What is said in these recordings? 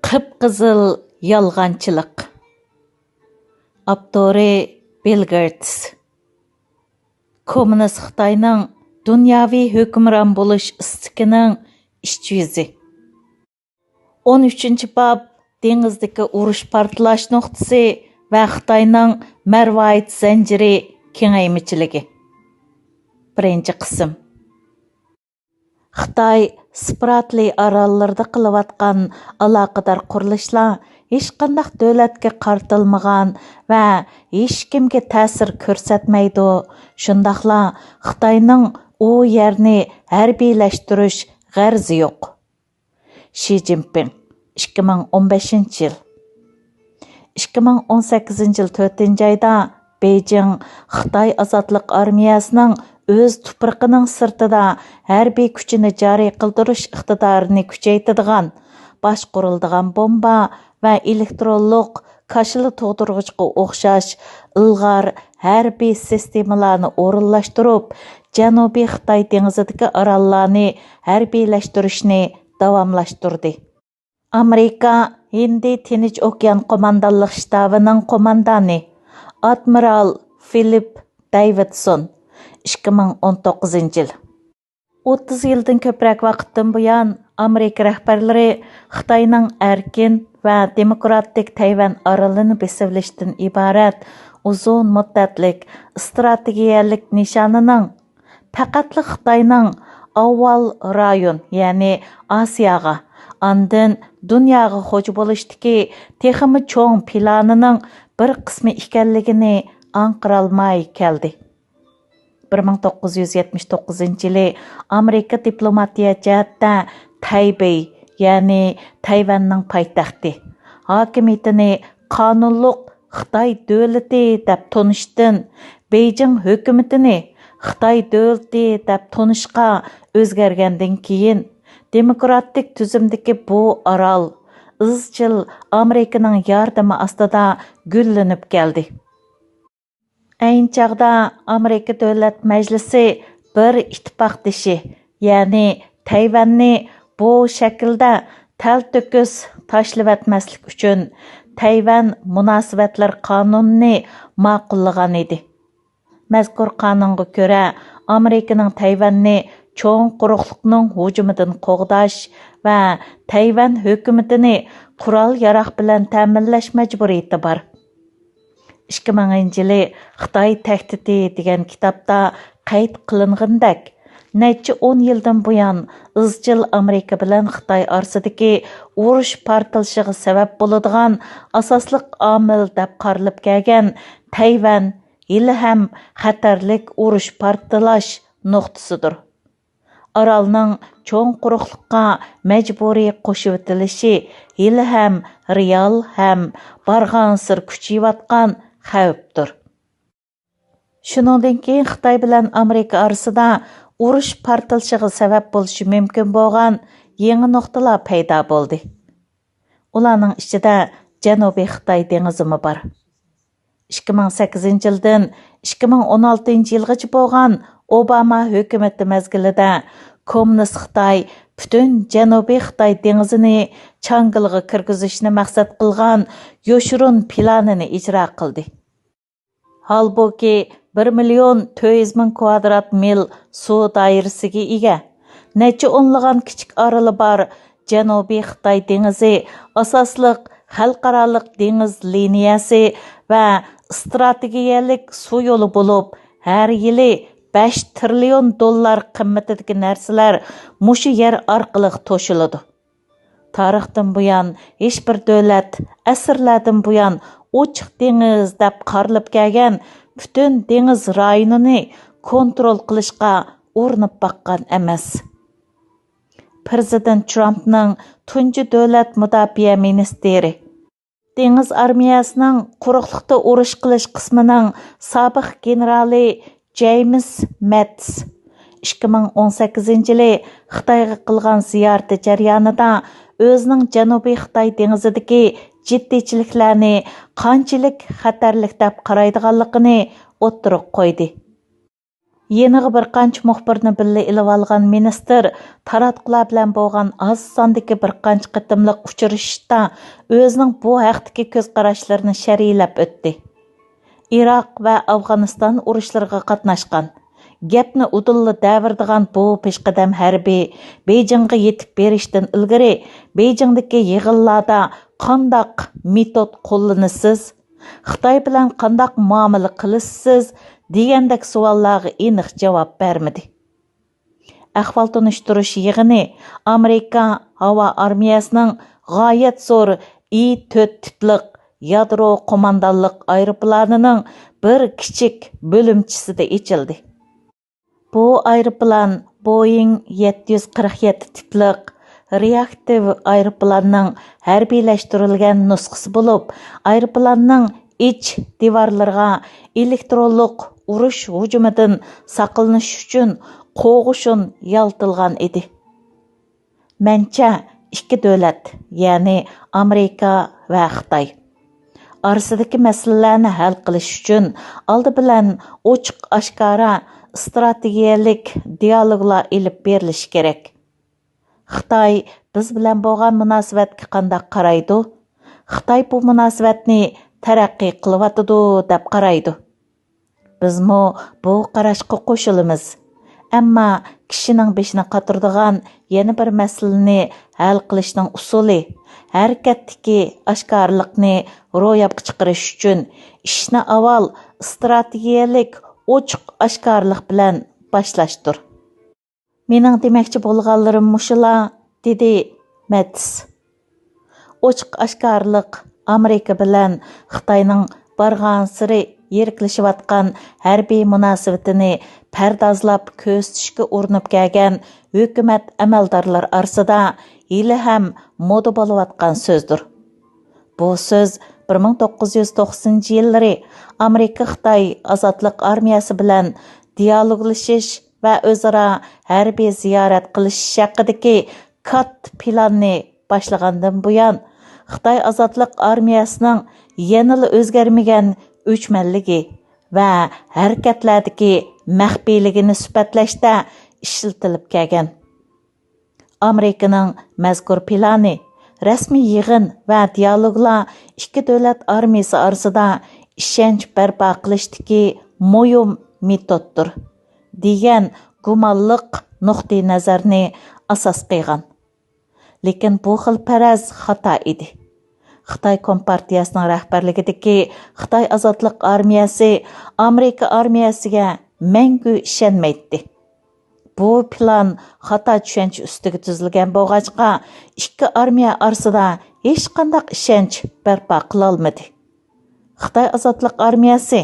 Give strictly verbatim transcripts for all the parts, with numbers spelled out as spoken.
قىپقىزىل يالغانچىلىق. ئاپتورى بىل گېيتس. كوممۇنىست خىتاينىڭ دۇنياۋى ھۆكۈمران بولۇش ئىستىكىنىڭ ئىچ يۈزى. ئون ئۈچىنچى باب، دېڭىزدىكى ئۇرۇش پارتلاش نۇقتىسى ۋە خىتاينىڭ مەرۋايىت زەنجىرى كېڭەيمىچىلىكى. بىرىنچى قىسىم. خىتاي سپراتلى ئاراللىرىدا قىلىۋاتقان ئالاقىدار قۇرۇلۇشلار ھېچقانداق دۆلەتكە قارىتىلمىغان ۋە ھېچكىمگە تەسىر كۆرسەتمەيدۇ. شۇنداقلا خىتاينىڭ ئۇ يەرنى ھەربىيلەشتۈرۈش غەرىزى يوق. شى جىنپىڭ، ئىككى مىڭ ئون بەشىنچى يىل. ئىككى مىڭ ئون سەككىزىنچى يىل تۆتىنچى ئايدا بېيجىڭ خىتاي ئازادلىق ئارمىيەسىنىڭ ئۆز تۇپرىقىنىڭ سىرتىدا ھەربىي كۈچىنى جارى قىلدۇرۇش ئىقتىدارىنى كۈچەيتىدىغان، باشقۇرۇلىدىغان بومبا ۋە ئېلېكترونلۇق كاشىلا تۇغدۇرغۇچقا ئوخشاش ئىلغار ھەربىي سىستېمىلارنى ئورۇنلاشتۇرۇپ، جەنۇبىي خىتاي دېڭىزىدىكى ئاراللارنى ھەربىيلەشتۈرۈشنى داۋاملاشتۇردى. ئامېرىكا ھىندى تىنچ ئوكيان قوماندانلىق شتابىنىڭ قوماندانى، ئادمىرال فىلىپ دەيۋىدسون، ئىككى مىڭ ئون توققۇزىنچى يىل. ئوتتۇز يىلدىن كۆپرەك ۋاقىتتىن بۇيان، ئامېرىكا رەھبەرلىرى خىتاينىڭ ئەركىن ۋە دېموكراتىك تەيۋەن ئارىلىنى بېسىۋېلىشتىن ئىبارەت ئۇزۇن مۇددەتلىك ئىستراتېگىيەلىك نىشانىنىڭ پەقەتلا خىتاينىڭ ئاۋۋال رايون، يەنى ئاسىياغا، ئاندىن دۇنياغا خوجا بولۇشتىكى تېخىمۇ چوڭ پىلانىنىڭ بىر قىسمى ئىكەنلىكىنى ئاڭقىرالماي كەلدى. بىر مىڭ توققۇز يۈز يەتمىش توققۇزىنچى يىلى ئامېرىكا دىپلوماتىيە جەھەتتە تەيبېي، يەنى تەيۋەننىڭ پايتەختى، ھاكىمىيىتىنى قانۇنلۇق خىتاي دۆلىتى دەپ تونۇشتىن، بېيجىڭ ھۆكۈمىتىنى خىتاي دۆلىتى دەپ تونۇشقا ئۆزگەرگەندىن كېيىن، دېموكراتىك تۈزۈمدىكى بۇ ئارال ئىزچىل ئامېرىكىنىڭ ياردىمى ئاستىدا گۈللىنىپ كەلدى. ئەينى چاغدا ئامېرىكا دۆلەت مەجلىسى بىر ئىتتىپاقدىشى، يەنى تەيۋەننى بۇ شەكىلدە تەلتۆكۈس تاشلىۋەتمەسلىك ئۈچۈن تەيۋەن مۇناسىۋەتلەر قانۇنىنى ماقۇللىغان ئىدى. مەزكۇر قانۇنغا كۆرە، ئامېرىكىنىڭ تەيۋەننى چوڭ قۇرۇقلۇقنىڭ ھۇجۇمىدىن قوغداش ۋە تەيۋەن ھۆكۈمىتىنى قورال-ياراغ بىلەن تەمىنلەش مەجبۇرىيىتى بار. ئىككى مىڭىنچى يىلى خىتاي تەھدىتى دېگەن كىتابتا قەيت قىلىنغىنىدەك، نەچچە ئون يىلدىن بۇيان ئىزچىل ئامېرىكا بىلەن خىتاي ئارىسىدىكى ئۇرۇش پارتلىشىغا سەۋەب بولىدىغان ئاساسلىق ئامىل دەپ قارىلىپ كەلگەن تەيۋەن ھېلىھەم خەتەرلىك ئۇرۇش پارتلاش نۇقتىسىدۇر. ئارالنىڭ چوڭ قۇرۇقلۇققا مەجبۇرىي قوشۇۋېتىلىشى ھېلىھەم رېئال ھەم بارغانسېرى كۈچىيىۋاتقان خەۋپتۇر. شۇنىڭدىن كېيىن خىتاي بىلەن ئامېرىكا ئارىسىدا ئۇرۇش پارتلىشىغا سەۋەب بولۇشى مۇمكىن بولغان يېڭى نۇقتىلار پەيدا بولدى. ئۇلارنىڭ ئىچىدە جەنۇبىي خىتاي دېڭىزىمۇ بار. ئىككى مىڭ سەككىزىنچى يىلدىن ئىككى مىڭ ئون ئالتىنچى يىلغىچە بولغان ئوباما ھۆكۈمىتى مەزگىلىدە كوممۇنىست خىتاي پۈتۈن جەنۇبىي خىتاي دېڭىزىنى چاڭگىلىغا كىرگۈزۈشنى مەقسەت قىلغان يوشۇرۇن پىلانىنى ئىجرا قىلدى. ھالبۇكى، بىر مىليون تۆت يۈز مىڭ كۋادرات مىل سۇ دائىرىسىگە ئىگە، نەچچە ئونلىغان كىچىك ئارىلى بار جەنۇبىي خىتاي دېڭىزى ئاساسلىق خەلقئارالىق دېڭىز لىنىيەسى ۋە ئىستراتېگىيەلىك سۇ يولى بولۇپ، ھەر يىلى بەش تىرىليون دوللار قىممىتىدىكى نەرسىلەر مۇشۇ يەر ئارقىلىق توشۇلىدۇ. تارىختىن بۇيان ھېچبىر دۆلەت ئەسىرلەردىن بۇيان ئوچۇق دېڭىز دەپ قارىلىپ كەلگەن پۈتۈن دېڭىز رايونىنى كونترول قىلىشقا ئۇرۇنۇپ باققان ئەمەس. پىرېزىدېنت ترامپنىڭ تۇنجى دۆلەت مۇداپىئە مىنىستىرى، دېڭىز ئارمىيەسىنىڭ قۇرۇقلۇقتا ئۇرۇش قىلىش قىسمىنىڭ سابىق گېنېرالى جېيمىس مەتس ئىككى مىڭ ئون سەككىزىنچى يىلى خىتايغا قىلغان زىيارىتى جەريانىدا ئۆزىنىڭ جەنۇبىي خىتاي دېڭىزىدىكى جىددىيچىلىكلەرنى قانچىلىك خەتەرلىك دەپ قارايدىغانلىقىنى ئوتتۇرىغا قويدى. يېنىغا بىر قانچە مۇخبىرنى بىللە ئېلىۋالغان مىنىستىر تاراتقۇلار بىلەن بولغان ئاز ساندىكى بىر قانچە قېتىملىق ئۇچرىشىشتا ئۆزىنىڭ بۇ ھەقتىكى كۆز قاراشلىرىنى شەرھلەپ ئۆتتى. ئىراق ۋە ئافغانىستان ئۇرۇشلىرىغا قاتناشقان، گەپنى ئۇدۇللا دەۋرىدىغان بۇ پېشقەدەم ھەربىي بېيجىڭغا يېتىپ بېرىشتىن ئىلگىرى بېيجىڭدىكى يىغىنلاردا قانداق مېتود قوللىنىسىز؟ خىتاي بىلەن قانداق مۇئامىلە قىلىسىز؟ دېگەندەك سوئاللارغا ئېنىق جاۋاب بەرمىدى. ئەھۋال تونۇشتۇرۇش يىغىنى ئامېرىكا ھاۋا ئارمىيەسىنىڭ غايەت زور ئى تۆت تىپلىق يادرو قوماندانلىق ئايروپىلانىنىڭ بىر كىچىك بۆلۈمچىسىدە ئېچىلدى. بۇ ئايروپىلان بويىڭ يەتتە يۈز قىرىق يەتتە تىپلىق رېئاكتىپ ئايروپىلاننىڭ ھەربىيلەشتۈرۈلگەن نۇسخىسى بولۇپ، ئايروپىلاننىڭ ئىچ دىۋارلىرىغا ئېلېكترونلۇق ئۇرۇش ھۇجۇمىدىن ساقلىنىش ئۈچۈن قوغۇشۇن يالتىلغان ئىدى. مەنچە، ئىككى دۆلەت، يەنى ئامېرىكا ۋە خىتاي ئارىسىدىكى مەسىلىلەرنى ھەل قىلىش ئۈچۈن ئالدى بىلەن ئوچۇق ئاشكارا ئىستراتېگىيەلىك دىئالوگلار ئېلىپ بېرىلىشى كېرەك. خىتاي بىز بىلەن بولغان مۇناسىۋەتكە قانداق قارايدۇ؟ خىتاي بۇ مۇناسىۋەتنى تەرەققىي قىلىۋاتىدۇ دەپ قارايدۇ. بىزمۇ بۇ قاراشقا قوشۇلىمىز. ئەمما كىشىنىڭ بېشىنى قاتۇرىدىغان يەنە بىر مەسىلىنى ھەل قىلىشنىڭ ئۇسۇلى، ھەرىكەتتىكى ئاشكارىلىقنى روياپقا چىقىرىش ئۈچۈن ئىشنى ئاۋۋال ئىستراتېگىيەلىك ئوچۇق ئاشكارىلىق بىلەن باشلاشتۇر. مېنىڭ دېمەكچى بولغانلىرىم مۇشۇلا، دېدى مەتس. ئوچۇق ئاشكارىلىق ئامېرىكا بىلەن خىتاينىڭ بارغانسېرى يىرىكلىشىۋاتقان ھەربىي مۇناسىۋىتىنى پەردازلاپ كۆرسىتىشكە ئۇرۇنۇپ كەلگەن ھۆكۈمەت ئەمەلدارلىرى ئارىسىدا ھېلىھەم مودا بولۇۋاتقان سۆزدۇر. بۇ سۆز بىر مىڭ توققۇز يۈز توقسىنىنچى يىللىرى ئامېرىكا خىتاي ئازادلىق ئارمىيەسى بىلەن دىئالوگلىشىش ۋە ئۆزئارا ھەربىي زىيارەت قىلىشىش ھەققىدىكى كاتتا پىلاننى باشلىغاندىن بۇيان، خىتاي ئازادلىق ئارمىيەسىنىڭ يەنىلا ئۆزگەرمىگەن ئۆچمەنلىكى ۋە ھەرىكەتلەردىكى مەخپىيلىكىنى سۈپەتلەشتە ئىشلىتىلىپ كەلگەن. ئامېرىكىنىڭ مەزكۇر پىلانى رەسمىي يىغىن ۋە دىئالوگلار ئىككى دۆلەت ئارمىيىسى ئارىسىدا ئىشەنچ بەرپا قىلىشتىكى مۇھىم مېتودتۇر، دېگەن گۇمانلىق نۇقتىئى نەزەرنى ئاساس قىلغان. لېكىن بۇ خىل پەرەز خاتا ئىدى. خىتاي كومپارتىيەسىنىڭ رەھبەرلىكىدىكى خىتاي ئازادلىق ئارمىيەسى ئامېرىكا ئارمىيەسىگە مەڭگۈ ئىشەنمەيتتى. بۇ پىلان خاتا چۈشەنچە ئۈستىگە تۈزۈلگەن بولغاچقا، ئىككى ئارمىيە ئارىسىدا ھېچقانداق ئىشەنچ بەرپا قىلالمىدى. خىتاي ئازادلىق ئارمىيەسى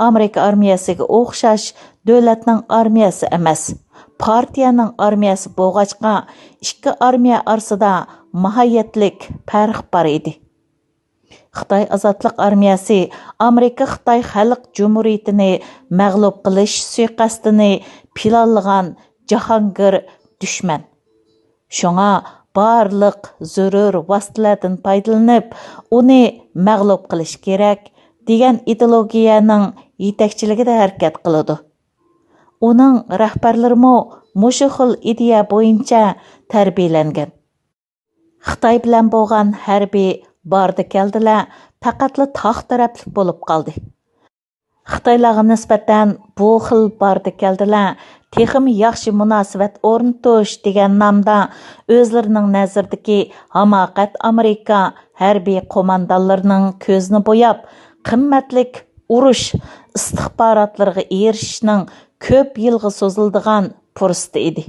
ئامېرىكا ئارمىيەسىگە ئوخشاش دۆلەتنىڭ ئارمىيەسى ئەمەس، پارتىيەنىڭ ئارمىيەسى بولغاچقا، ئىككى ئارمىيە ئارىسىدا ماھىيەتلىك پەرق بار ئىدى. خىتاي ئازادلىق ئارمىيەسى ئامېرىكا خىتاي خەلق جۇمھۇرىيىتىنى مەغلۇپ قىلىش سۇيىقەستىنى پىلانلىغان جاھانگىر دۈشمەن. شۇڭا بارلىق زۆرۈر ۋاسىتىلەردىن پايدىلىنىپ، ئۇنى مەغلۇپ قىلىش كېرەك، دېگەن ئىدېئولوگىيەنىڭ يېتەكچىلىكىدە ھەرىكەت قىلىدۇ. ئۇنىڭ رەھبەرلىرىمۇ مۇشۇ خىل ئىدىيە بويىچە تەربىيەلەنگەن. خىتاي بىلەن بولغان ھەربىي باردا كەلدىلەر پەقەتلا تاخ تەرەپلىك بولۇپ قالدى. خىتايلارغا نىسبەتەن بۇ خىل باردا كەلدىلەر تېخىمۇ ياخشى مۇناسىۋەت ئورنىتىش دېگەن نامدا ئۆزلىرىنىڭ نەزىرىدىكى ھاماقەت ئامېرىكا ھەربىي قوماندانلىرىنىڭ كۆزىنى بوياپ، قىممەتلىك ئۇرۇش ئىستىخباراتلىرىغا ئېرىشىشنىڭ كۆپ يىلغا سوزۇلىدىغان پۇرسىتى ئىدى.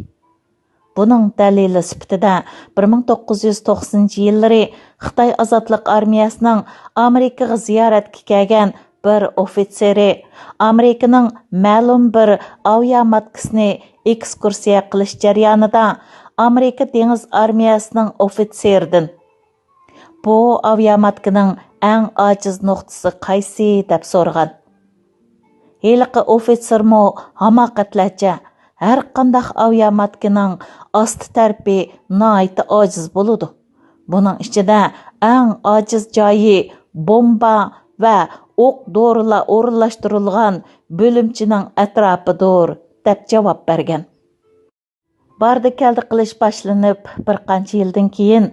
بۇنىڭ دەلىلى سۈپىتىدە، بىر مىڭ توققۇز يۈز توقسىنىنچى يىللىرى خىتاي ئازادلىق ئارمىيەسىنىڭ ئامېرىكىغا زىيارەتكە كەلگەن بىر ئوفىتسېرى ئامېرىكىنىڭ مەلۇم بىر ئاۋىياماتكىسىنى ئېكسكۇرسىيە قىلىش جەريانىدا ئامېرىكا دېڭىز ئارمىيەسىنىڭ ئوفىتسېرىدىن، بۇ ئاۋىياماتكىنىڭ ئەڭ ئاجىز نۇقتىسى قايسى؟ دەپ سورىغان. ھېلىقى ئوفىتسېرمۇ ھاماقەتلەرچە، ھەرقانداق ئاۋىياماتكىنىڭ ئاستى تەرىپى ناھايىتى ئاجىز بولىدۇ. بۇنىڭ ئىچىدە ئەڭ ئاجىز جايى بومبا ۋە ئوق دورىلار ئورۇنلاشتۇرۇلغان بۆلۈمچىنىڭ ئەتراپىدۇر، دەپ جاۋاب بەرگەن. باردا كەلدى قىلىش باشلىنىپ بىر قانچە يىلدىن كېيىن،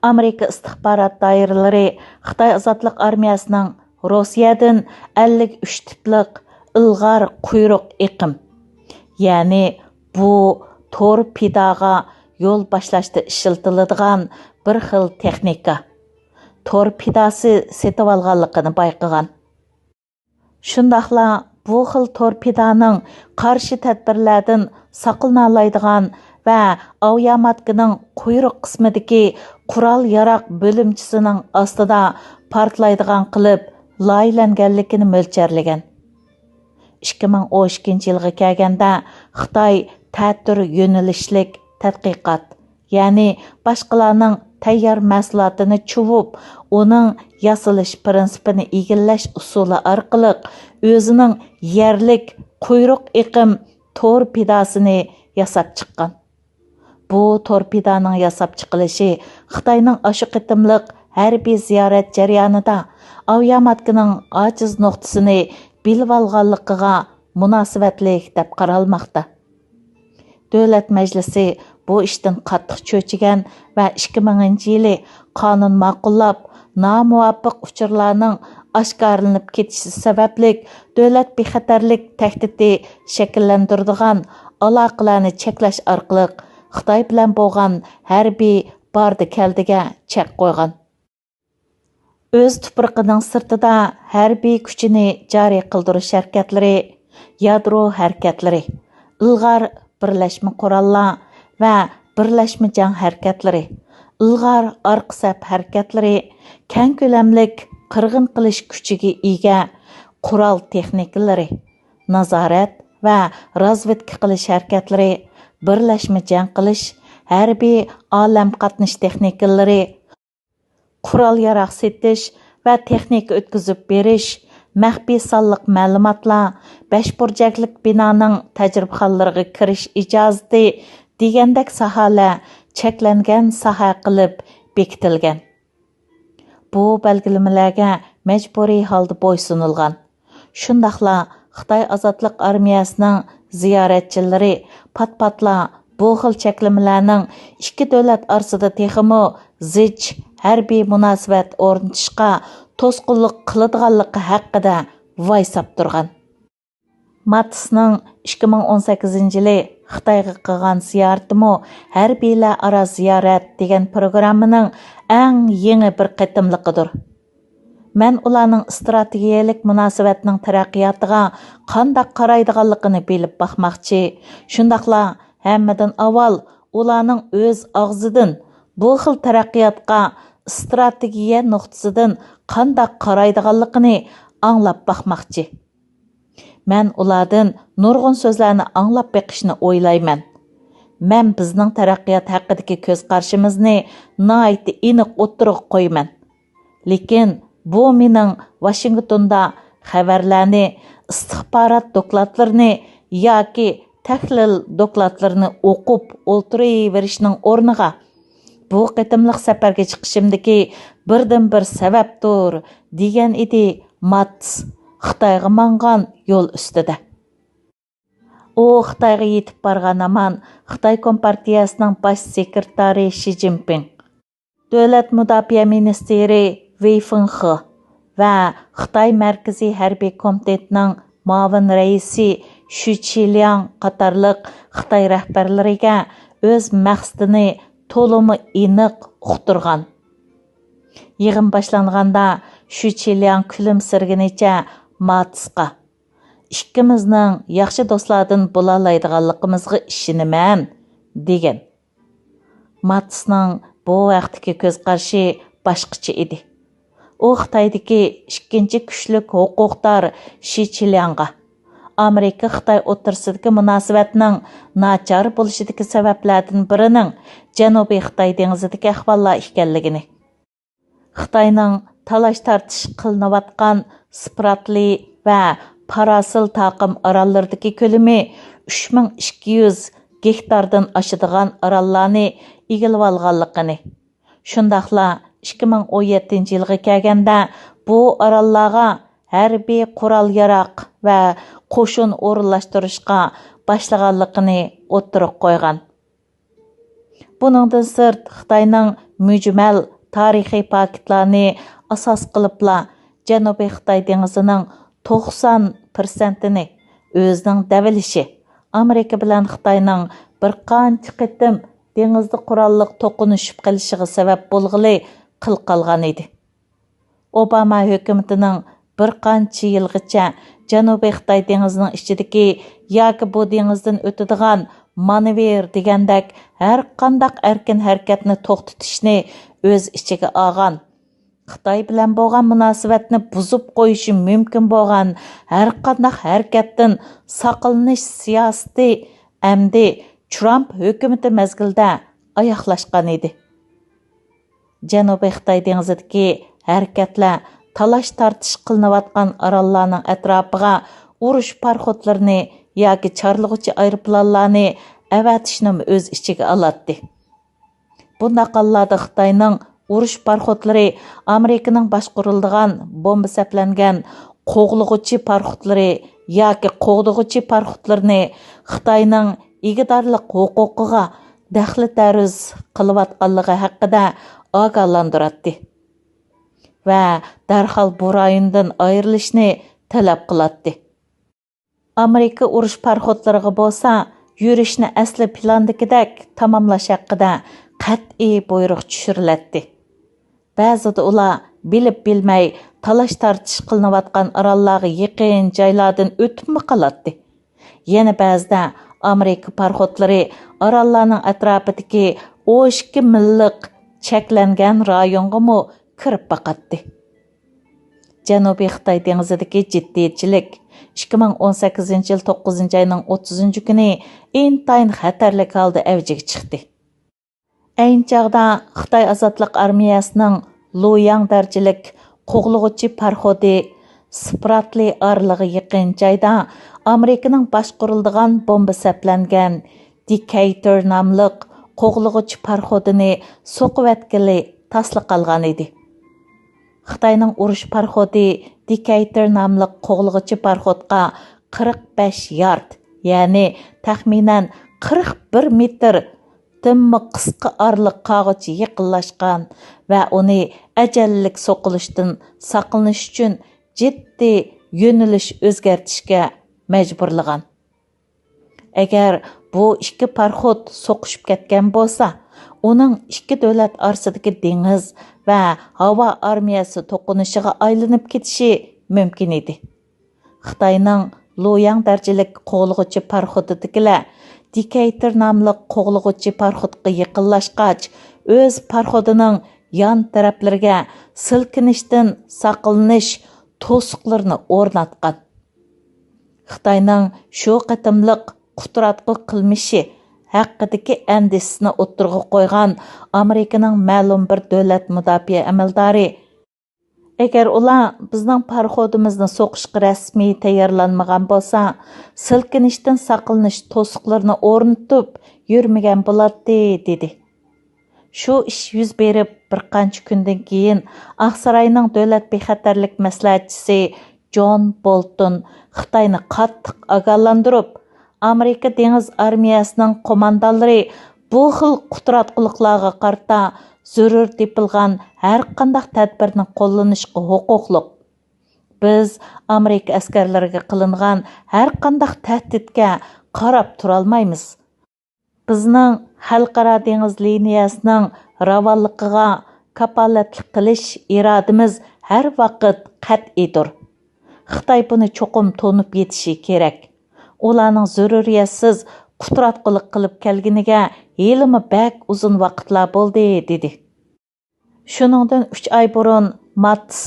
ئامېرىكا ئىستىخبارات دائىرىلىرى خىتاي ئازادلىق ئارمىيەسىنىڭ روسىيەدىن ئەللىك ئۈچ تىپلىق ئىلغار قۇيرۇق ئېقىم، يەنى بۇ تورپېداغا يول باشلاشتا ئىشلىتىلىدىغان بىر خىل تېخنىكا، تورپېداسى سېتىۋالغانلىقىنى بايقىغان. شۇنداقلا بۇ خىل تورپېدانىڭ قارشى تەدبىرلەردىن ساقلىنالايدىغان ۋە ئاۋىياماتكىنىڭ قۇيرۇق قىسمىدىكى قورال-ياراغ بۆلۈمچىسىنىڭ ئاستىدا پارتلايدىغان قىلىپ لايىھەلەنگەنلىكىنى مۆلچەرلىگەن. ئىككى مىڭ ئون ئىككىنچى يىلغا كەلگەندە خىتاي تەتۈر يۆنىلىشلىك تەتقىقات، يەنى باشقىلارنىڭ تەييار مەھسۇلاتىنى چۇۋۇپ، ئۇنىڭ ياسىلىش پىرىنسىپىنى ئىگىلەش ئۇسۇلى ئارقىلىق ئۆزىنىڭ يەرلىك قۇيرۇق ئېقىم تورپېداسىنى ياساپ چىققان. بۇ تورپېدانىڭ ياساپ چىقىلىشى خىتاينىڭ ئاشۇ قېتىملىق ھەربىي زىيارەت جەريانىدا ئاۋىياماتكىنىڭ ئاجىز نۇقتىسىنى بىلىۋالغانلىقىغا مۇناسىۋەتلىك دەپ قارالماقتا. دۆلەت مەجلىسى بۇ ئىشتىن قاتتىق چۆچۈگەن ۋە ئىككى مىڭىنچى يىلى قانۇن ماقۇللاپ، نامۇۋاپىق ئۇچۇرلارنىڭ ئاشكارىلىنىپ كېتىشى سەۋەبلىك دۆلەت بىخەتەرلىك تەھدىتى شەكىللەندۈرىدىغان ئالاقىلەرنى چەكلەش ئارقىلىق خىتاي بىلەن بولغان ھەربىي باردا كەلدىگە چەك قويغان. ئۆز تۇپرىقىنىڭ سىرتىدا ھەربىي كۈچىنى جارى قىلدۇرۇش ھەرىكەتلىرى، يادرو ھەرىكەتلىرى، ئىلغار بىرلەشمە قوراللار ۋە بىرلەشمە جەڭ ھەرىكەتلىرى، ئىلغار ئارقا سەپ ھەرىكەتلىرى، كەڭ كۆلەملىك قىرغىن قىلىش كۈچىگە ئىگە قورال تېخنىكىلىرى، نازارەت ۋە رازۋېدكا قىلىش ھەرىكەتلىرى، بىرلەشمە جەڭ قىلىش، ھەربىي ئالەم قاتنىشى تېخنىكىلىرى، قورال-ياراغ سېتىش ۋە تېخنىكا ئۆتكۈزۈپ بېرىش، مەخپىي سانلىق مەلۇماتلار، بەش بۇرجەكلىك بىنانىڭ تەجرىبىخانىلىرىغا كىرىش ئىجازىتى دېگەندەك ساھەلەر چەكلەنگەن ساھە قىلىپ بېكىتىلگەن. بۇ بەلگىلىمىلەرگە مەجبۇرىي ھالدا بويسۇنۇلغان. شۇنداقلا خىتاي ئازادلىق ئارمىيەسىنىڭ زىيارەتچىلىرى پات-پاتلا بۇ خىل چەكلىمىلەرنىڭ ئىككى دۆلەت ئارىسىدا تېخىمۇ زىچ ھەربىي مۇناسىۋەت ئورنىتىشقا توسقۇنلۇق قىلىدىغانلىقى ھەققىدە ۋايساپ تۇرغان. ماتىسنىڭ ئىككى مىڭ ئون سەككىزىنچى يىلى خىتايغا قىلغان زىيارىتىمۇ ھەربىيلەر ئارا زىيارەت دېگەن پروگراممىنىڭ ئەڭ يېڭى بىر قېتىملىقىدۇر. مەن ئۇلارنىڭ ئىستراتېگىيەلىك مۇناسىۋەتنىڭ تەرەققىياتىغا قانداق قارايدىغانلىقىنى بىلىپ باقماقچى. شۇنداقلا ھەممىدىن ئاۋۋال ئۇلارنىڭ ئۆز ئاغزىدىن بۇ خىل تەرەققىياتقا ئىستراتېگىيە نۇقتىسىدىن قانداق قارايدىغانلىقىنى ئاڭلاپ باقماقچى. مەن ئۇلاردىن نۇرغۇن سۆزلەرنى ئاڭلاپ بېقىشنى ئويلايمەن. مەن بىزنىڭ تەرەققىيات ھەققىدىكى كۆز قارىشىمىزنى ناھايىتى ئېنىق ئوتتۇرىغا قويىمەن. لېكىن بۇ مېنىڭ ۋاشىنگتوندا خەۋەرلەرنى، ئىستىخبارات دوكلاتلىرىنى ياكى تەھلىل دوكلاتلىرىنى ئوقۇپ ئولتۇرۇۋېرىشنىڭ ئورنىغا، بۇ قېتىملىق سەپەرگە چىقىشىمدىكى بىردىنبىر سەۋەبتۇر، دېگەن ئىدى ماتس خىتايغا ماڭغان يول ئۈستىدە. ئۇ خىتايغا يېتىپ بارغان ھامان خىتاي كومپارتىيەسىنىڭ باش سېكرېتارى شى جىنپىڭ، دۆلەت مۇداپىئە مىنىستىرى ۋېي فېڭخې ۋە خىتاي مەركىزىي ھەربىي كومىتېتىنىڭ مۇئاۋىن رەئىسى شۈ چىلياڭ قاتارلىق خىتاي رەھبەرلىرىگە ئۆز مەقسىتىنى تولىمۇ ئېنىق ئۇقتۇرغان. يىغىن باشلانغاندا شۈ چىلياڭ كۈلۈمسىرىگىنىچە ماتىسقا، «ئىككىمىزنىڭ ياخشى دوستلاردىن بولالايدىغانلىقىمىزغا ئىشىنىمەن» دېگەن. ماتىسنىڭ بۇ ھەقتىكى كۆز قارىشى باشقىچە ئىدى. ئۇ خىتايدىكى ئىككىنچى كۈچلۈك ھوقۇقدار شى چىلياڭغا، ئامېرىكا خىتاي ئوتتۇرىسىدىكى مۇناسىۋەتنىڭ ناچار بولۇشىدىكى سەۋەبلەردىن بىرىنىڭ جەنۇبىي خىتاي دېڭىزىدىكى ئەھۋاللار ئىكەنلىكىنى، خىتاينىڭ تالاش-تارتىش قىلىنىۋاتقان سپراتلى ۋە پاراسىل تاقىم ئاراللىرىدىكى كۆلىمى ئۈچ مىڭ ئىككى يۈز گېكتاردىن ئاشىدىغان ئاراللارنى ئىگىلىۋالغانلىقىنى، شۇنداقلا ئىككى مىڭ ئون يەتتىنچى يىلغا كەلگەندە بۇ ئاراللارغا ھەربىي قورال-ياراغ ۋە قوشۇن ئورۇنلاشتۇرۇشقا باشلىغانلىقىنى ئوتتۇرىغا قويغان. بۇنىڭدىن سىرت، خىتاينىڭ مۈجمەل تارىخىي پاكىتلارنى ئاساس قىلىپلا، جەنۇبىي خىتاي دېڭىزىنىڭ توقسان پىرسەنتىنى ئۆزىنىڭ دەۋېلىشى، ئامېرىكا بىلەن خىتاينىڭ بىر قانچە قېتىم دېڭىزدا قوراللىق توقۇنۇشۇپ قېلىشىغا سەۋەب بولغىلى قىل قالغان ئىدى. ئوباما ھۆكۈمىتىنىڭ بىر قانچە يىلغىچە جەنۇبىي خىتاي دېڭىزىنىڭ ئىچىدىكى ياكى بۇ دېڭىزدىن ئۆتىدىغان مانېۋىر دېگەندەك ھەر قانداق ئەركىن ھەرىكەتنى توختىتىشنى ئۆز ئىچىگە ئالغان، خىتاي بىلەن بولغان مۇناسىۋەتنى بۇزۇپ قويۇشى مۇمكىن بولغان ھەر قانداق ھەرىكەتتىن ساقلىنىش سىياسىتى ئەمدى ترامپ ھۆكۈمىتى مەزگىلىدە ئاياغلاشقان ئىدى. جەنۇبىي خىتاي دېڭىزىدىكى ھەرىكەتلەر تالاش-تارتىش قىلىنىۋاتقان ئاراللارنىڭ ئەتراپىغا ئۇرۇش پاراخوتلىرىنى ياكى چارلىغۇچى ئايروپىلانلارنى ئەۋەتىشنىمۇ ئۆز ئىچىگە ئالاتتى. بۇنداق ھاللاردا خىتاينىڭ ئۇرۇش پاراخوتلىرى ئامېرىكىنىڭ باشقۇرۇلىدىغان بومبا سەپلەنگەن قوغلىغۇچى پاراخوتلىرى ياكى قوغدىغۇچى پاراخوتلىرىنى خىتاينىڭ ئىگىدارلىق ھوقۇقىغا دەخلى تەرۇز قىلىۋاتقانلىقى ھەققىدە ئاگاھلاندۇراتتى ۋە دەرھال بۇ رايوندىن ئايرىلىشنى تەلەپ قىلاتتى. ئامېرىكا ئۇرۇش پاراخوتلىرىغا بولسا يۈرۈشنى ئەسلى پىلاندىكىدەك تاماملاش ھەققىدە قەتئىي بۇيرۇق چۈشۈرۈلەتتى. بەزىدە ئۇلار بىلىپ بىلمەي تالاش-تارتىش قىلىنىۋاتقان ئاراللارغا يېقىن جايلاردىن ئۆتۈپمۇ قالاتتى. يەنە بەزىدە ئامېرىكا پاراخوتلىرى ئاراللارنىڭ ئەتراپىدىكى ئون ئىككى مىللىق چەكلەنگەن رايونغىمۇ كىرىپ باقاتتى. جەنۇبىي خىتاي دېڭىزىدىكى جىددىيچىلىك ئىككى مىڭ ئون سەككىزىنچى يىل توققۇزىنچى ئاينىڭ ئوتتۇزىنچى كۈنى ئىنتايىن خەتەرلىك ھالدا ئەۋجىگە چىقتى. ئەينى چاغدا خىتاي ئازادلىق ئارمىيەسىنىڭ لۇياڭ دەرىجىلىك قوغلىغۇچى پاراخوتى سپراتلى ئارىلىغا يېقىن جايدا ئامېرىكىنىڭ باشقۇرۇلىدىغان بومبا سەپلەنگەن دىكەيتور ناملىق قوغلىغۇچى پاراخوتىنى سوقۇۋەتكىلى تاسلا قالغان ئىدى. خىتاينىڭ ئۇرۇش پاراخوتى دىكەيتور ناملىق قوغلىغۇچى پاراخوتقا قىرىق بەش يارد، يەنى تەخمىنەن قىرىق بىر مېتىر دىممۇ قىسقا ئارىلىق قالغۇچە يېقىنلاشقان ۋە ئۇنى ئەجەللىك سوقۇلۇشتىن ساقلىنىش ئۈچۈن جىددىي يۆنىلىش ئۆزگەرتىشكە مەجبۇرلىغان. ئەگەر بۇ ئىككى پاراخوت سوقۇشۇپ كەتكەن بولسا، ئۇنىڭ ئىككى دۆلەت ئارىسىدىكى دېڭىز ۋە ھاۋا ئارمىيەسى توقۇنۇشىغا ئايلىنىپ كېتىشى مۇمكىن ئىدى. خىتاينىڭ لۇياڭ دەرىجىلىك قوغلىغۇچى پاراخوتىدىكىلەر دىكەيتور ناملىق قوغلىغۇچى پاراخوتقا يېقىنلاشقاچ، ئۆز پاراخوتىنىڭ يان تەرەپلىرىگە سىلكىنىشتىن ساقلىنىش توسۇقلىرىنى ئورناتقان. خىتاينىڭ شۇ قېتىملىق قۇتراتقۇ قىلمىشى ھەققىدىكى ئەندىشىسىنى ئوتتۇرىغا قويغان ئامېرىكىنىڭ مەلۇم بىر دۆلەت مۇداپىئە ئەمەلدارى، ئەگەر ئۇلار بىزنىڭ پاراخوتىمىزنى سوقۇشقا رەسمىي تەييارلانمىغان بولسا، سىلكىنىشتىن ساقلىنىش توسۇقلىرىنى ئورنىتىپ يۈرمىگەن بولاتتى، دېدى. شۇ ئىش يۈز بېرىپ بىر قانچە كۈندىن كېيىن، ئاقساراينىڭ دۆلەت بىخەتەرلىك مەسلىھەتچىسى جون بولتون خىتاينى قاتتىق ئاگاھلاندۇرۇپ، ئامېرىكا دېڭىز ئارمىيەسىنىڭ قوماندانلىرى بۇ خىل قۇتراتقۇلۇقلارغا قارىتا زۆرۈر تېپىلغان ھەر قانداق تەدبىرنى قوللىنىشقا ھوقۇقلۇق. بىز ئامېرىكا ئەسكەرلىرىگە قىلىنغان ھەر قانداق تەھدىتكە قاراپ تۇرالمايمىز. بىزنىڭ خەلقئارا دېڭىز لىنىيەسىنىڭ راۋانلىقىغا كاپالەتلىك قىلىش ئىرادىمىز ھەر ۋاقىت قەتئىيدۇر. خىتاي بۇنى چوقۇم تونۇپ يېتىشى كېرەك. ئۇلارنىڭ زۆرۈرىيەتسىز قۇتراتقۇلۇق قىلىپ كەلگىنىگە ھېلىمۇ بەك ئۇزۇن ۋاقىتلار بولدى، دېدى. شۇنىڭدىن ئۈچ ئاي بۇرۇن ماتس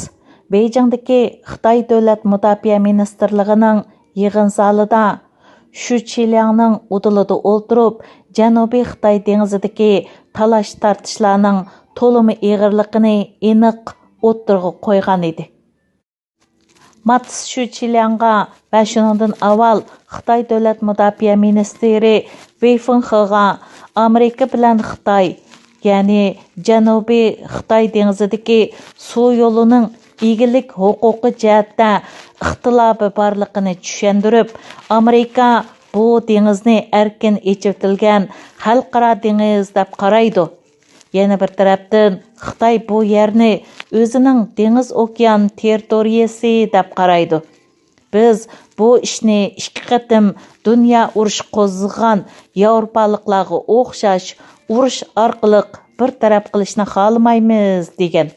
بېيجىڭدىكى خىتاي دۆلەت مۇداپىئە مىنىستىرلىقىنىڭ يىغىن زالىدا شۇ چىلياڭنىڭ ئۇدۇلىدا ئولتۇرۇپ، جەنۇبىي خىتاي دېڭىزىدىكى تالاش-تارتىشلارنىڭ تولىمۇ ئېغىرلىقىنى ئېنىق ئوتتۇرىغا قويغان ئىدى. ماتس شۇ چىلياڭغا ۋە شۇنىڭدىن ئاۋۋال خىتاي دۆلەت مۇداپىئە مىنىستىرى ۋېي فېڭخېغا ئامېرىكا بىلەن خىتاي، يەنى جەنۇبىي خىتاي دېڭىزىدىكى سۇ يولىنىڭ ئىگىلىك ھوقۇقى جەھەتتە ئىختىلاپى بارلىقىنى چۈشەندۈرۈپ، ئامېرىكا بۇ دېڭىزنى ئەركىن ئېچىۋېتىلگەن خەلقئارا دېڭىز دەپ قارايدۇ. يەنە بىر تەرەپتىن، خىتاي بۇ يەرنى ئۆزىنىڭ دېڭىز ئوكيان تېررىتورىيەسى دەپ قارايدۇ. بىز بۇ ئىشنى ئىككى قېتىم دۇنيا ئۇرۇشى قوزغىغان ياۋروپالىقلارغا ئوخشاش ئۇرۇش ئارقىلىق بىر تەرەپ قىلىشنى خالىمايمىز، دېگەن.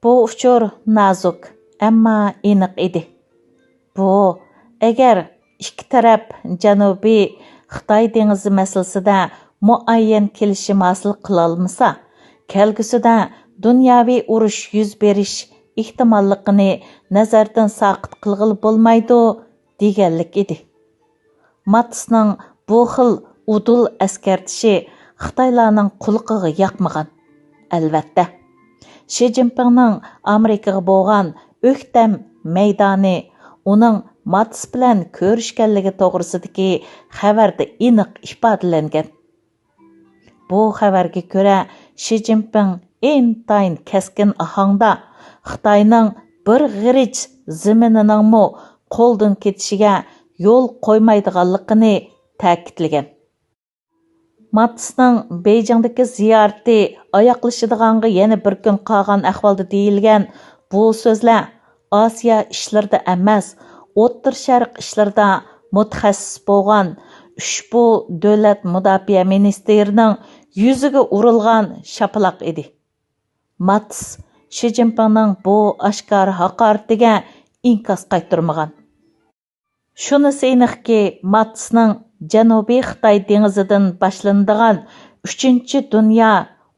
بۇ ئۇچۇر نازۇك، ئەمما ئېنىق ئىدى. بۇ، ئەگەر ئىككى تەرەپ جەنۇبىي خىتاي دېڭىزى مەسىلىسىدە مۇئەييەن كېلىشىم ھاسىل قىلالمىسا، كەلگۈسىدە دۇنياۋى ئۇرۇش يۈز بېرىش ئېھتىماللىقىنى نەزەردىن ساقىت قىلغىلى بولمايدۇ، دېگەنلىك ئىدى. ماتىسنىڭ بۇ خىل ئۇدۇل ئەسكەرتىشى خىتايلارنىڭ قۇلىقىغا ياقمىغان. ئەلۋەتتە، شى جىنپىڭنىڭ ئامېرىكىغا بولغان ئۆكتەم مەيدانى ئۇنىڭ ماتىس بىلەن كۆرۈشكەنلىكى توغرىسىدىكى خەۋەردە ئېنىق ئىپادىلەنگەن. بۇ خەۋەرگە كۆرە، شى جىنپىڭ ئىنتايىن كەسكىن ئاھاڭدا خىتاينىڭ بىر غېرىچ زېمىنىنىڭمۇ قولدىن كېتىشىگە يول قويمايدىغانلىقىنى تەكىتلىگەن. ماتىسنىڭ بېيجىڭدىكى زىيارىتى ئاياغلىشىدىغانغا يەنە بىر كۈن قالغان ئەھۋالدا دېيىلگەن بۇ سۆزلەر ئاسىيا ئىشلىرىدا ئەمەس، ئوتتۇرا شەرق ئىشلىرىدا مۇتەخەسسىس بولغان ئۇشبۇ دۆلەت مۇداپىئە مىنىستىرىنىڭ يۈزىگە ئۇرۇلغان شاپىلاق ئىدى. ماتىس شى جىنپىڭنىڭ بۇ ئاشكارا ھاقارىتىگە ئىنكاس قايتۇرمىغان. شۇنىسى ئېنىقكى، ماتىسنىڭ جەنۇبىي خىتاي دېڭىزىدىن باشلىنىدىغان ئۈچىنچى دۇنيا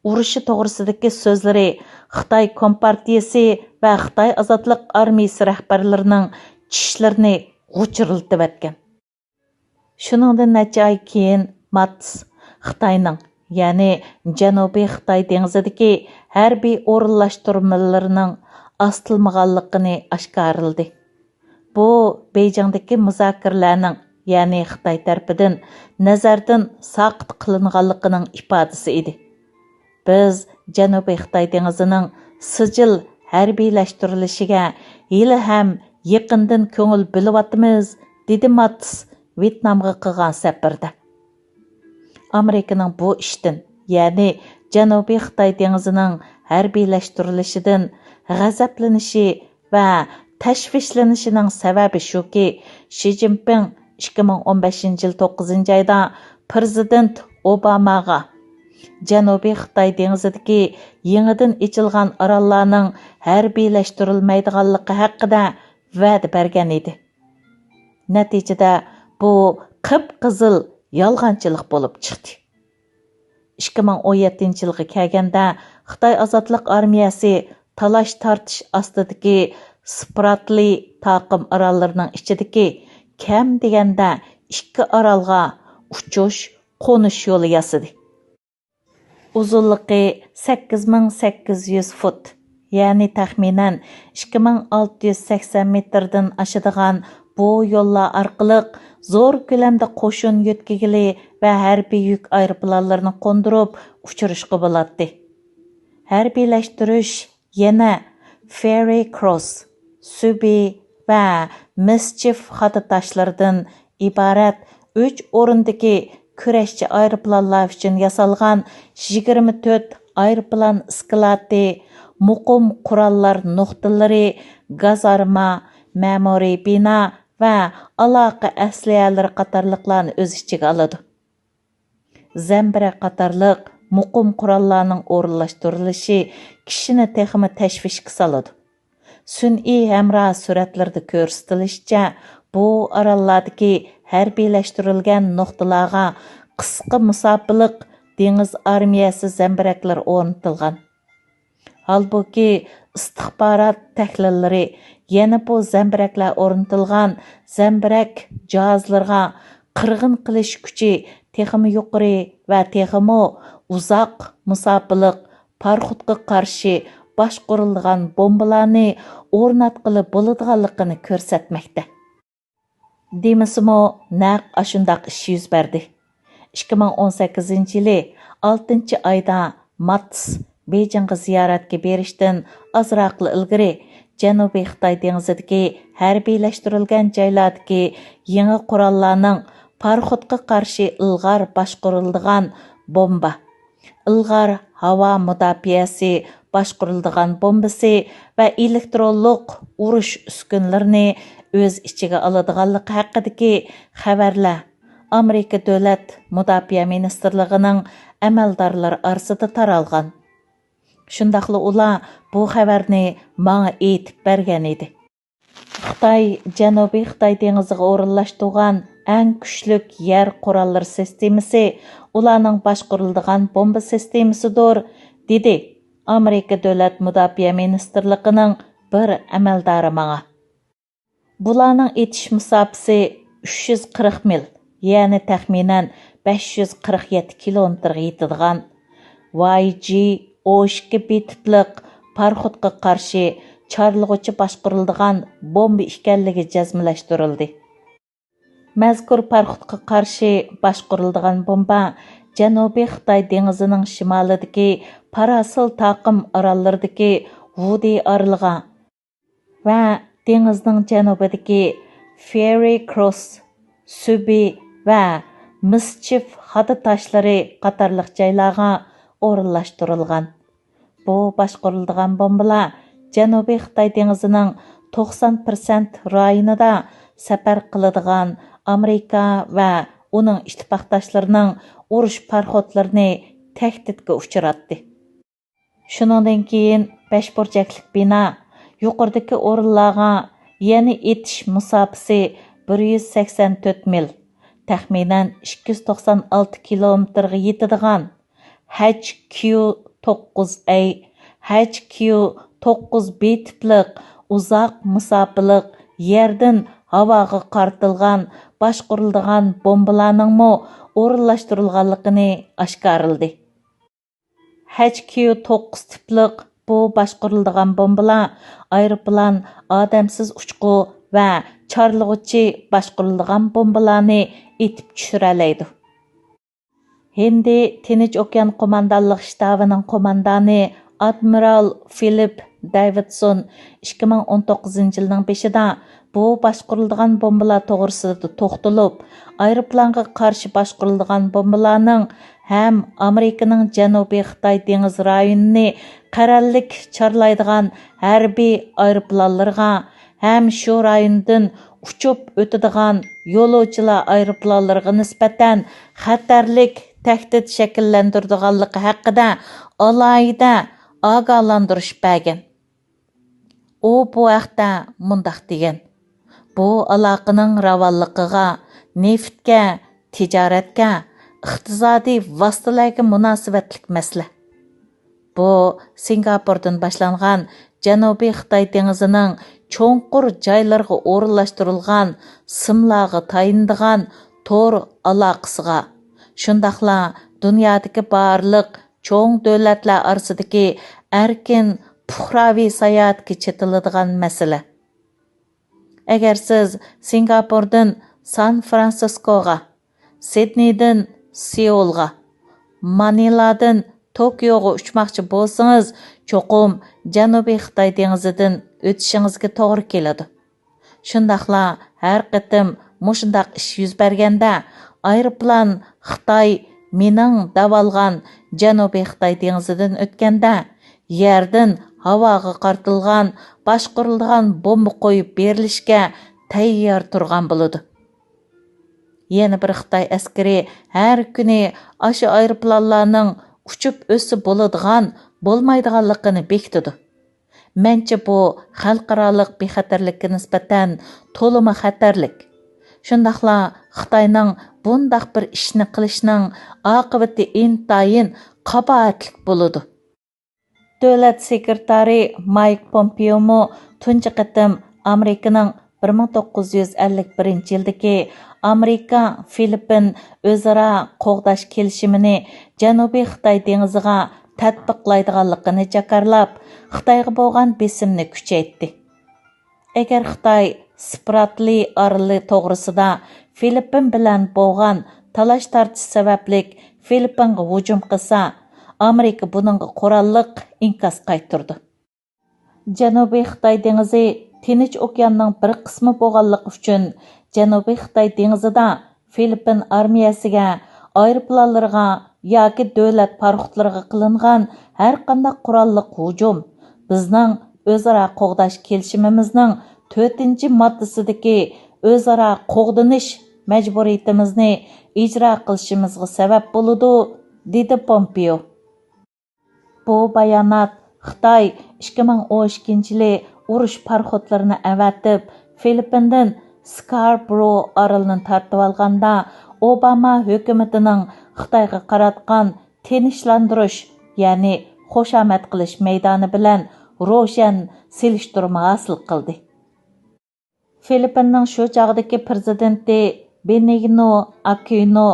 ئۇرۇشى توغرىسىدىكى سۆزلىرى خىتاي كومپارتىيىسى ۋە خىتاي ئازادلىق ئارمىيىسى رەھبەرلىرىنىڭ چىشلىرىنى غۇچۇرلىتىۋەتكەن. شۇنىڭدىن نەچچە ئاي كېيىن ماتىس خىتاينىڭ، يەنى جەنۇبىي خىتاي دېڭىزىدىكى ھەربىي ئورۇنلاشتۇرمىلىرىنىڭ ئاستىلىمىغانلىقىنى ئاشكارىلىدى. بۇ بېيجىڭدىكى مۇزاكىرىلەرنىڭ، يەنى خىتاي تەرىپىدىن نەزەردىن ساقىت قىلىنغانلىقىنىڭ ئىپادىسى ئىدى. بىز جەنۇبىي خىتاي دېڭىزىنىڭ سىجىل ھەربىيلەشتۈرۈلۈشىگە ھېلىھەم يېقىندىن كۆڭۈل بۆلۈۋاتىمىز، دېدى ماتىس ۋيېتنامغا قىلغان سەپىرىدە. ئامېرىكىنىڭ بۇ ئىشتىن، يەنى جەنۇبىي خىتاي دېڭىزىنىڭ ھەربىيلەشتۈرۈلۈشىدىن غەزەپلىنىشى ۋە تەشۋىشلىنىشىنىڭ سەۋەبى شۇكى، شى جىنپىڭ ئىككى مىڭ ئون بەشىنچى يىل توققۇزىنچى ئايدا پىرېزىدېنت ئوباماغا جەنۇبىي خىتاي دېڭىزىدىكى يېڭىدىن ئېچىلغان ئاراللارنىڭ ھەربىيلەشتۈرۈلمەيدىغانلىقى ھەققىدە ۋەدە بەرگەن ئىدى. نەتىجىدە بۇ قىپقىزىل يالغانچىلىق بولۇپ چىقتى. ئىككى مىڭ ئون يەتتىنچى يىلغا كەلگەندە، خىتاي ئازادلىق ئارمىيەسى تالاش-تارتىش ئاستىدىكى سپراتلى تاقىم ئاراللىرىنىڭ ئىچىدىكى كەم دېگەندە ئىككى ئارالغا ئۇچۇش، قونۇش يولى ياسىدى. ئۇزۇنلۇقى سەككىز مىڭ سەككىز يۈز فۇت، يەنى تەخمىنەن ئىككى مىڭ ئالتە يۈز سەكسەن مېتىردىن ئاشىدىغان بۇ يوللار ئارقىلىق زور كۆلەمدە قوشۇن يۆتكىگىلى ۋە ھەربىي يۈك ئايروپىلانلىرىنى قوندۇرۇپ ئۇچۇرۇشقا بولاتتى. ھەربىيلەشتۈرۈش يەنە فېررى كروس، سۈبى ۋە مىسچىف خادا تاشلىرىدىن ئىبارەت ئۈچ ئورۇندىكى كۈرەشچى ئايروپىلانلار ئۈچۈن ياسالغان يىگىرمە تۆت ئايروپىلان ئىسكىلاتى، مۇقىم قوراللار نۇقتىلىرى، گازارما، مەمۇرىي بىنا ۋە ئالاقە ئەسلىھەلىرى قاتارلىقلارنى ئۆز ئىچىگە ئالىدۇ. زەمبىرەك قاتارلىق مۇقىم قوراللارنىڭ ئورۇنلاشتۇرۇلۇشى كىشىنى تېخىمۇ تەشۋىشكە سالىدۇ. سۈنئىي ھەمراھ سۈرەتلىرىدە كۆرسىتىلىشىچە، بۇ ئاراللاردىكى ھەربىيلەشتۈرۈلگەن نۇقتىلارغا قىسقا مۇساپىلىق دېڭىز ئارمىيەسى زەمبىرەكلىرى ئورنىتىلغان. ھالبۇكى، ئىستىخبارات تەھلىللىرى يەنە بۇ زەمبىرەكلەر ئورنىتىلغان زەمبىرەك جاھازلىرىغا قىرغىن قىلىش كۈچى تېخىمۇ يۇقىرى ۋە تېخىمۇ ئۇزاق مۇساپىلىق پاراخوتقا قارشى باشقۇرۇلىدىغان بومبىلارنى ئورناتقىلى بولىدىغانلىقىنى كۆرسەتمەكتە. دېمىسىمۇ، نەق ئاشۇنداق ئىش يۈز بەردى. ئىككى مىڭ ئون سەككىزىنچى يىلى ئالتىنچى ئايدا ماتس بېيجىڭغا زىيارەتكە بېرىشتىن ئازراقلا ئىلگىرى، جەنۇبىي خىتاي دېڭىزىدىكى ھەربىيلەشتۈرۈلگەن جايلاردىكى يېڭى قوراللارنىڭ پاراخوتقا قارشى ئىلغار باشقۇرۇلىدىغان بومبا، ئىلغار ھاۋا مۇداپىئەسى باشقۇرۇلىدىغان بومبىسى ۋە ئېلېكترونلۇق ئۇرۇش ئۈسكۈنىلىرىنى ئۆز ئىچىگە ئالىدىغانلىقى ھەققىدىكى خەۋەرلەر ئامېرىكا دۆلەت مۇداپىئە مىنىستىرلىقىنىڭ ئەمەلدارلىرى ئارىسىدا تارالغان. شۇنداقلا ئۇلار بۇ خەۋەرنى ماڭا ئېيتىپ بەرگەن ئىدى. خىتاي جەنۇبىي خىتاي دېڭىزىغا ئورۇنلاشتۇرغان ئەڭ كۈچلۈك يەر قوراللىرى سىستېمىسى ئۇلارنىڭ باشقۇرۇلىدىغان بومبا سىستېمىسىدۇر، دېدى ئامېرىكا دۆلەت مۇداپىئە مىنىستىرلىقىنىڭ بىر ئەمەلدارى ماڭا. بۇلارنىڭ ئېتىش مۇساپىسى ئۈچ يۈز قىرىق مىل، يەنى تەخمىنەن بەش يۈز قىرىق يەتتە كىلومېتىرغا يېتىدىغان ۋاي جى ئون ئىككى بى تىپلىق پاراخوتقا قارشى چارلىغۇچى باشقۇرۇلىدىغان بومبا ئىكەنلىكى جەزملەشتۈرۈلدى. مەزكۇر پاراخوتقا قارشى باشقۇرۇلىدىغان بومبا جەنۇبىي خىتاي دېڭىزىنىڭ شىمالىدىكى پاراسىل تاقىم ئاراللىرىدىكى ۋۇدى ئارىلىغا ۋە دېڭىزنىڭ جەنۇبىدىكى فېررى كروس، سۈبى ۋە مىسچىف خادا تاشلىرى قاتارلىق جايلارغا ئورۇنلاشتۇرۇلغان. بۇ باشقۇرۇلىدىغان بومبىلار جەنۇبىي خىتاي دېڭىزىنىڭ توقسان پىرسەنت رايونىدا سەپەر قىلىدىغان ئامېرىكا ۋە ئۇنىڭ ئىتتىپاقداشلىرىنىڭ ئۇرۇش پاراخوتلىرىنى تەھدىتكە ئۇچراتتى. شۇنىڭدىن كېيىن بەش بۇرجەكلىك بىنا يۇقىرىدىكى ئورۇنلارغا، يەنى ئېتىش مۇساپىسى بىر يۈز سەكسەن تۆت مىل، تەخمىنەن ئىككى يۈز توقسان ئالتە كىلومېتىرغا يېتىدىغان ھەچ كيۇ توققۇز ئەي، ھەچ كيۇ توققۇز بى تىپلىق ئۇزاق مۇساپىلىق يەردىن ھاۋاغا قارىتىلغان باشقۇرۇلىدىغان بومبىلارنىڭمۇ ئورۇنلاشتۇرۇلغانلىقىنى ئاشكارىلىدى. ھەچ كيۇ توققۇز تىپلىق بۇ باشقۇرۇلىدىغان بومبىلار ئايروپىلان، ئادەمسىز ئۇچقۇ ۋە چارلىغۇچى باشقۇرۇلىدىغان بومبىلارنى ئېتىپ چۈشۈرەلەيدۇ. ھىندى تىنچ ئوكيان قوماندانلىق شتابىنىڭ قوماندانى ئادمىرال فىلىپ دېۋىدسون ئىككى مىڭ ئون توققۇزىنچى يىلنىڭ بېشىدا بۇ باشقۇرۇلىدىغان بومبىلار توغرىسىدا توختىلىپ، ئايروپىلانغا قارشى باشقۇرۇلىدىغان بومبىلارنىڭ ھەم ئامېرىكىنىڭ جەنۇبىي خىتاي دېڭىز رايونىنى قەرەللىك چارلايدىغان ھەربىي ئايروپىلانلىرىغا ھەم شۇ رايوندىن ئۇچۇپ ئۆتىدىغان يولۇچىلار ئايروپىلانلىرىغا نىسبەتەن خەتەرلىك تەھدىت شەكىللەندۈرىدىغانلىقى ھەققىدە ئالاھىدە ئاگاھلاندۇرۇش بەرگەن. ئۇ بۇ ھەقتە مۇنداق دېگەن: «بۇ ئالاقىنىڭ راۋانلىقىغا، نېفىتكە، تىجارەتكە، ئىقتىسادىي ۋاسىتىلەرگە مۇناسىۋەتلىك مەسىلە.» بۇ سىنگاپوردىن باشلانغان جەنۇبىي خىتاي دېڭىزىنىڭ چوڭقۇر جايلىرىغا ئورۇنلاشتۇرۇلغان سىملارغا تايىنىدىغان تور ئالاقىسىغا، شۇنداقلا دۇنيادىكى بارلىق چوڭ دۆلەتلەر ئارىسىدىكى ئەركىن پۇقراۋى ساياھەتكە چېتىلىدىغان مەسىلە. ئەگەر سىز سىنگاپوردىن سان فرانسىسكوغا، سىدنېيدىن سېئۇلغا، مانىلادىن توكيوغا ئۇچماقچى بولسىڭىز، چوقۇم جەنۇبىي خىتاي دېڭىزىدىن ئۆتۈشىڭىزگە توغرا كېلىدۇ. شۇنداقلا ھەر قېتىم مۇشۇنداق ئىش يۈز بەرگەندە، ئايروپىلان خىتاي مىنىڭ دەۋالغان جەنۇبىي خىتاي دېڭىزىدىن ئۆتكەندە، يەردىن ھاۋاغا قارىتىلغان باشقۇرۇلىدىغان بومبا قويۇپ بېرىلىشكە تەييار تۇرغان بولىدۇ. يەنە بىر خىتاي ئەسكىرى ھەر كۈنى ئاشۇ ئايروپىلانلارنىڭ ئۇچۇپ ئۆتسە بولىدىغان، بولمايدىغانلىقىنى بېكىتىدۇ. مەنچە بۇ خەلقئارالىق بىخەتەرلىككە نىسبەتەن تولىمۇ خەتەرلىك. شۇنداقلا خىتاينىڭ بۇنداق بىر ئىشنى قىلىشىنىڭ ئاقىۋىتى ئىنتايىن قاباھەتلىك بولىدۇ. دۆلەت سېكرېتارى مايك پومپېئومۇ تۇنجى قېتىم ئامېرىكىنىڭ بىر مىڭ توققۇز يۈز ئەللىك بىرىنچى يىلدىكى ئامېرىكا فىلىپپىن ئۆزئارا قوغداش كېلىشىمىنى جەنۇبىي خىتاي دېڭىزىغا تەتبىقلايدىغانلىقىنى جاكارلاپ، خىتايغا بولغان بېسىمنى كۈچەيتتى. ئەگەر خىتاي سپراتلى ئارىلى توغرىسىدا فىلىپپىن بىلەن بولغان تالاش-تارتىش سەۋەبلىك فىلىپپىنغا ھۇجۇم قىلسا، ئامېرىكا بۇنىڭغا قوراللىق ئىنكاس قايتۇرىدۇ. جەنۇبىي خىتاي دېڭىزى تىنچ ئوكياننىڭ بىر قىسمى بولغانلىقى ئۈچۈن، جەنۇبىي خىتاي دېڭىزىدا فىلىپپىن ئارمىيەسىگە، ئايروپىلانلىرىغا ياكى دۆلەت پاراخوتلىرىغا قىلىنغان ھەرقانداق قوراللىق ھۇجۇم بىزنىڭ ئۆزئارا قوغداش كېلىشىمىمىزنىڭ تۆتىنچى ماددىسىدىكى ئۆزئارا قوغدىنىش مەجبۇرىيىتىمىزنى ئىجرا قىلىشىمىزغا سەۋەب بولىدۇ، دېدى پومپېئو. بۇ بايانات خىتاي ئىككى مىڭ ئون ئىككىنچى يىلى ئۇرۇش پاراخوتلىرىنى ئەۋەتىپ، فىلىپپىندىن سكاربرو ئارىلىنى تارتىۋالغاندا، ئوباما ھۆكۈمىتىنىڭ خىتايغا قاراتقان تىنچلاندۇرۇش، يەنى خۇشامەت قىلىش مەيدانى بىلەن روشەن سېلىشتۇرما ھاسىل قىلدى. فىلىپپىننىڭ شۇ چاغدىكى پىرېزىدېنتى بېنىگنو ئاكىنو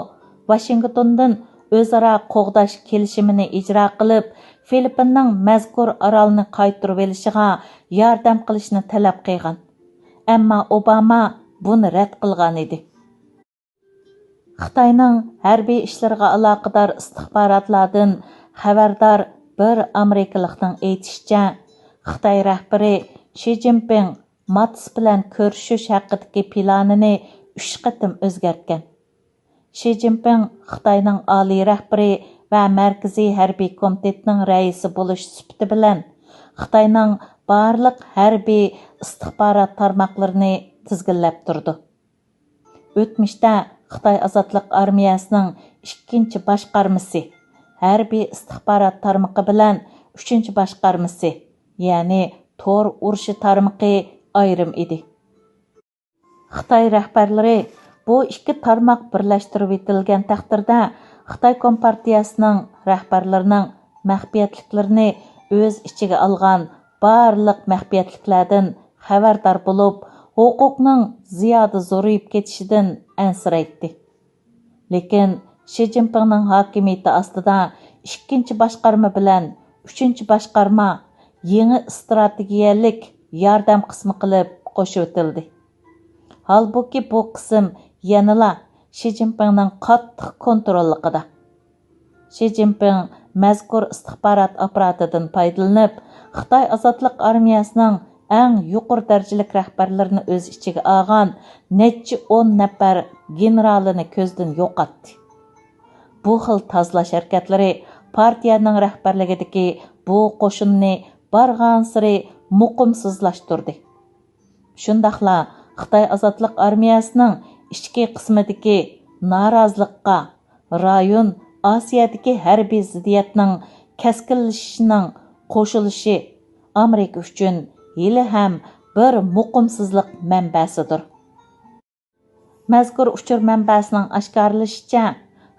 ۋاشىنگتوندىن ئۆزئارا قوغداش كېلىشىمىنى ئىجرا قىلىپ، فىلىپپىننىڭ مەزكۇر ئارالنى قايتۇرۇۋېلىشىغا ياردەم قىلىشنى تەلەپ قىلغان. ئەمما ئوباما بۇنى رەت قىلغان ئىدى. خىتاينىڭ ھەربىي ئىشلىرىغا ئالاقىدار ئىستىخباراتلاردىن خەۋەردار بىر ئامېرىكىلىقنىڭ ئېيتىشىچە، خىتاي رەھبىرى شى جىنپىڭ ماتس بىلەن كۆرۈشۈش ھەققىدىكى پىلانىنى ئۈچ قېتىم ئۆزگەرتكەن. شى جىنپىڭ خىتاينىڭ ئالىي رەھبىرى ۋە مەركىزىي ھەربىي كومىتېتنىڭ رەئىسى بولۇش سۈپىتى بىلەن، خىتاينىڭ بارلىق ھەربىي ئىستىخبارات تارماقلىرىنى تىزگىنلەپ تۇرىدۇ. ئۆتمۈشتە خىتاي ئازادلىق ئارمىيەسىنىڭ ئىككىنچى باشقارمىسى، ھەربىي ئىستىخبارات تارمىقى بىلەن ئۈچىنچى باشقارمىسى، يەنى تور ئۇرۇشى تارمىقى ئايرىم ئىدى. خىتاي رەھبەرلىرى بۇ ئىككى تارماق بىرلەشتۈرۈۋېتىلگەن تەقدىردە، خىتاي كومپارتىيەسىنىڭ رەھبەرلىرىنىڭ مەخپىيەتلىكلىرىنى ئۆز ئىچىگە ئالغان بارلىق مەخپىيەتلىكلەردىن خەۋەردار بولۇپ، ھوقۇقنىڭ زىيادە زورىيىپ كېتىشىدىن ئەنسىرەيتتى. لېكىن شى جىنپىڭنىڭ ھاكىمىيىتى ئاستىدا ئىككىنچى باشقارما بىلەن ئۈچىنچى باشقارما يېڭى ئىستراتېگىيەلىك ياردەم قىسمى قىلىپ قوشۇۋېتىلدى. ھالبۇكى، بۇ قىسىم يەنىلا شى جىنپىڭنىڭ قاتتىق كونتروللۇقىدا. شى جىنپىڭ مەزكۇر ئىستىخبارات ئاپپاراتىدىن پايدىلىنىپ، خىتاي ئازادلىق ئارمىيەسىنىڭ ئەڭ يۇقىرى دەرىجىلىك رەھبەرلىرىنى ئۆز ئىچىگە ئالغان نەچچە ئون نەپەر گېنېرالىنى كۆزدىن يوقاتتى. بۇ خىل تازىلاش ھەرىكەتلىرى پارتىيەنىڭ رەھبەرلىكىدىكى بۇ قوشۇننى بارغانسېرى مۇقىمسىزلاشتۇردى. شۇنداقلا خىتاي ئازادلىق ئارمىيەسىنىڭ ئىچكى قىسمىدىكى نارازىلىققا رايون، ئاسىيادىكى ھەربىي زىددىيەتنىڭ كەسكىنلىشىشىنىڭ قوشۇلۇشى ئامېرىكا ئۈچۈن ھېلىھەم بىر مۇقىمسىزلىق مەنبەسىدۇر. مەزكۇر ئۇچۇر مەنبەسىنىڭ ئاشكارىلىشىچە،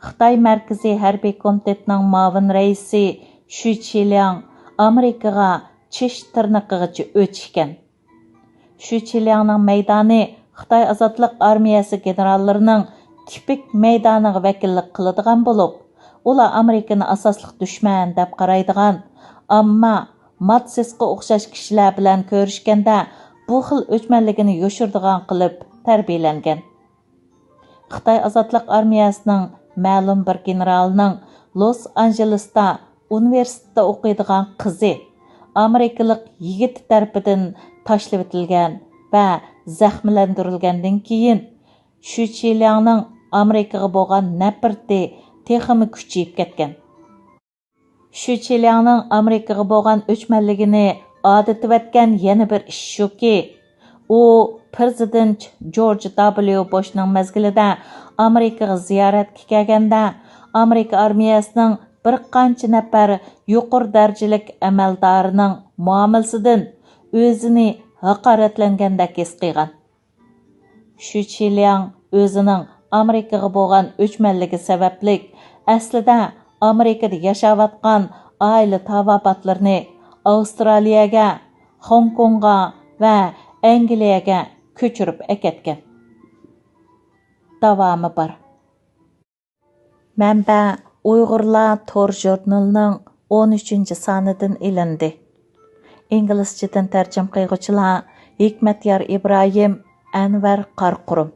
خىتاي مەركىزىي ھەربىي كومىتېتىنىڭ مۇئاۋىن رەئىسى شۈ چىلياڭ ئامېرىكىغا چىش تىرنىقىغىچە ئۆچ ئىكەن. شۈ چىلياڭنىڭ مەيدانى خىتاي ئازادلىق ئارمىيەسى گېنېراللىرىنىڭ تىپىك مەيدانىغا ۋەكىللىك قىلىدىغان بولۇپ، ئۇلار ئامېرىكىنى ئاساسلىق دۈشمەن دەپ قارايدىغان، ئامما ماتسېسقا ئوخشاش كىشىلەر بىلەن كۆرۈشكەندە بۇ خىل ئۆچمەنلىكىنى يوشۇرىدىغان قىلىپ تەربىيەلەنگەن. خىتاي ئازادلىق ئارمىيەسىنىڭ مەلۇم بىر گېنېرالىنىڭ لوس ئانژېلېستا ئۇنىۋېرسىتېتتا ئوقۇيدىغان قىزى ئامېرىكىلىق يىگىتى تەرىپىدىن تاشلىۋېتىلگەن ۋە زەخىملەندۈرۈلگەندىن كېيىن، شۈ چىلياڭنىڭ ئامېرىكىغا بولغان نەپرىتى تېخىمۇ كۈچىيىپ كەتكەن. شۈ چىلياڭنىڭ ئامېرىكىغا بولغان ئۆچمەنلىكىنى ئادىتىۋەتكەن يەنە بىر ئىش شۇكى، ئۇ پىرېزىدېنت جورج دابليۇ بۇشنىڭ مەزگىلىدە ئامېرىكىغا زىيارەتكە كەلگەندە، ئامېرىكا ئارمىيەسىنىڭ بىر قانچە نەپەر يۇقىرى دەرىجىلىك ئەمەلدارىنىڭ مۇئامىلىسىدىن ئۆزىنى ھاقارەتلەنگەندەك ھېس قىلغان. شۈ چىلياڭ ئۆزىنىڭ ئامېرىكىغا بولغان ئۆچمەنلىكى سەۋەبلىك، ئەسلىدە ئامېرىكىدا ياشاۋاتقان ئائىلە تاۋابىئاتلىرىنى ئاۋسترالىيەگە، خوڭكوڭغا ۋە ئەنگلىيەگە كۆچۈرۈپ ئەكەتكەن. داۋامى بار. مەنبە: ئۇيغۇرلار تور ژۇرنىلىنىڭ ئون ئۈچىنچى سانىدىن ئېلىندى. ئىنگلىزچىدىن تەرجىمە قىلغۇچىلار: ھېكمەتيار ئىبراھىم، ئەنۋەر قاراقۇرۇم.